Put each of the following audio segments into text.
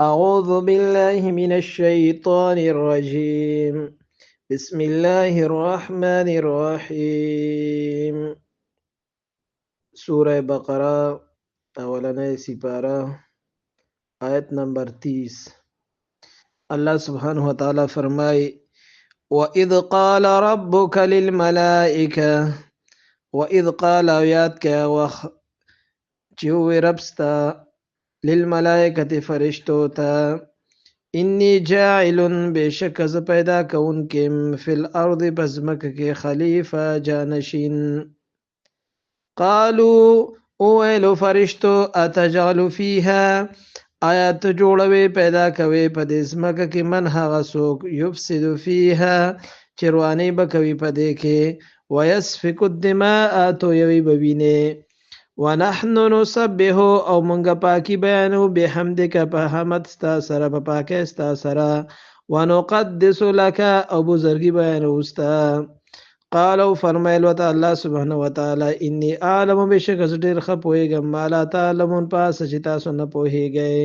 أعوذ بالله من الشيطان الرجيم. بسم الله الرحمن الرحيم. سورة بقرة اولنۍ سپاره، آیت نمبر 30. الله سبحانه وتعالى فرمای: وَإِذْ قَالَ رَبُّكَ لِلْمَلَائِكَةِ. وَإِذْ قَالَ، یاد کړه وخت چې ووی رب ستا، للملائکة فرشتو ته، انی جاعل، بېشکه زه پیدا کوونکی یم، فی الارض، په ځمکه کې، خلیفه، جانشین. قالو، وویلو فرشتو، اتجعل فیها، آیا ته جوړوې، پیدا کوې په دې ځمکه کې، من، هغه څوک، یفسد فیها، چې روانې به کوي په دې کې، ویسفک الدماء، تویوي به وینې، ونحن نسبح، او مونږ پاکي بیانو، بحمدک، په حمد ستا سره، په پاکۍ ستا سره، ونقدس لك، او بزرګي بیانو ستا. قال، او فرمایل وته الله سبحانه وتعالی: انی اعلم، بشک زه ډېر ښه پوهېږم، ما لا تعلمون، په څه چې تاسو نه پوهېږئ.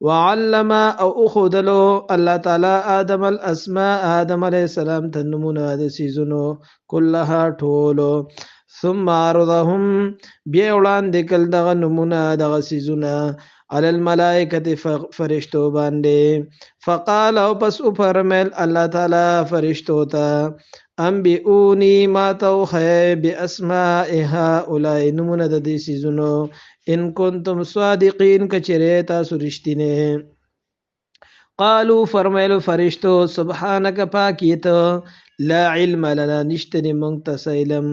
وعلم، او وښودلو الله تعالی، آدم الاسماء، آدم علیه السلام ته نومونه د څیزونو، کلها، ټولو. ثم عرضهم، بیا وړاندې کړل دغه نومونه، دغه څیزونه، علی الملائکة، فرشتو باندې. فقال، او پس وفرمیل الله تعالی فرشتو ته: انبئوني، ما ته وښیئ، باسماء هؤلاء، نومونه د دې څیزونو، ان کنتم صادقین، که چېرې تاسو رښتیني. قالو، فرمیلو فرشتو: سبحانك، پاک یې ته، لا علم لنا، نشته دی مونږ ته څه علم،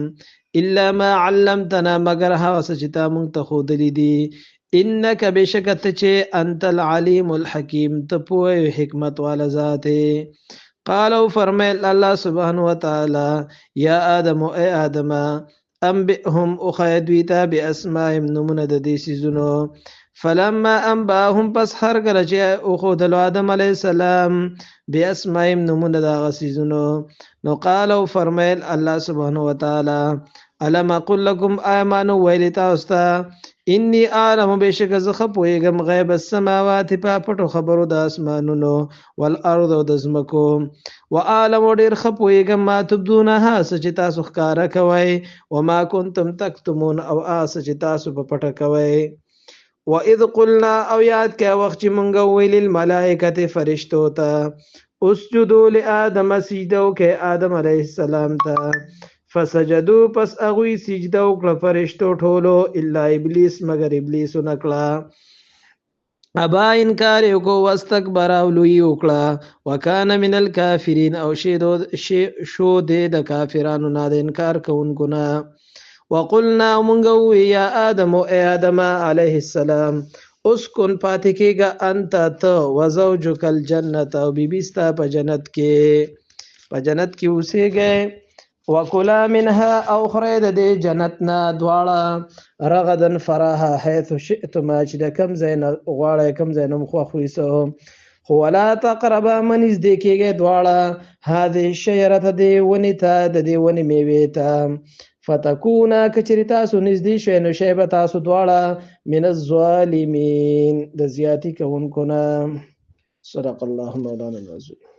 الا ما علمتنا، مګر هغه څه چې تا مونږ ته ښودلي دي، انک، بېشکه ته چې، انت العلیم الحکیم، ته پوه او حکمت والا ذات. قال، او فرمیل الله سبحانه وتعالی: یا آدم، ای آدم، انبئهم، وښیه دوی ته، باسمائهم، نومونه د دې څیزونو. فلما انباهم، پس هر کله چې وښودلو آدم علیه السلام، باسمائهم، نومونه د هغه څیزونو، نو قال، او فرمیل الله سبحانه وتعالی: الم اقل لکم، آیا ما نه ویلي تاسو ته، انی اعلم، بېشکه زه ښه پوهېږم، غیب السماوات، په پټو خبرو د اسمانونو، والارض، او د ځمکو، و اعلم، ډېر ښه پوهېږم، ما تبدون، هغه څه چې تاسو ښکاره کوئ، وما کنتم تکتمون، او هغه څه چې تاسو په پټه کوئ. واذ قلنا، او یاد کړه وخت چې مونږ وویل، الملائکة، فرشتو ته، اسجدوا لآدم، سجده وکړئ آدم علیه السلام ته. فسجدو، پس هغوی سجده وکړه، فرشتو ټولو، الا ابلیس، مګر ابلیس ونه کړه، ابا، انکار یې وکړو، واستکبر، او لویي وکړه، وکان من الکافرین، او شو دی د کافرانو نه، د انکار کوونکو نه. وقلنا، مونږ ووی، یا آدم، ای آدم علیه السلام، اسکن، پاتې کېږه، انت، ته، وزوجک الجنة، او بیبي ستا په جنت کې، په جنت کې اوسېږئ، وکلا منها، او خورئ د دې جنت نه دواړه، رغدا، فراها، حیث شئتما، چې د کم ځای نه غواړئ، کم ځای نه مو خوښ وي. خو ولا تقربا، مه نږدې کېږئ دواړه، هذه الشجرة، دې ونې ته، د دې ونې میوې ته، فتکونا، که چېرې تاسو نږدې شئ، نو شئ به تاسو دواړه، من الظالمین، د زیاتي کوونکو نه. صدق الله مولانا العظیم.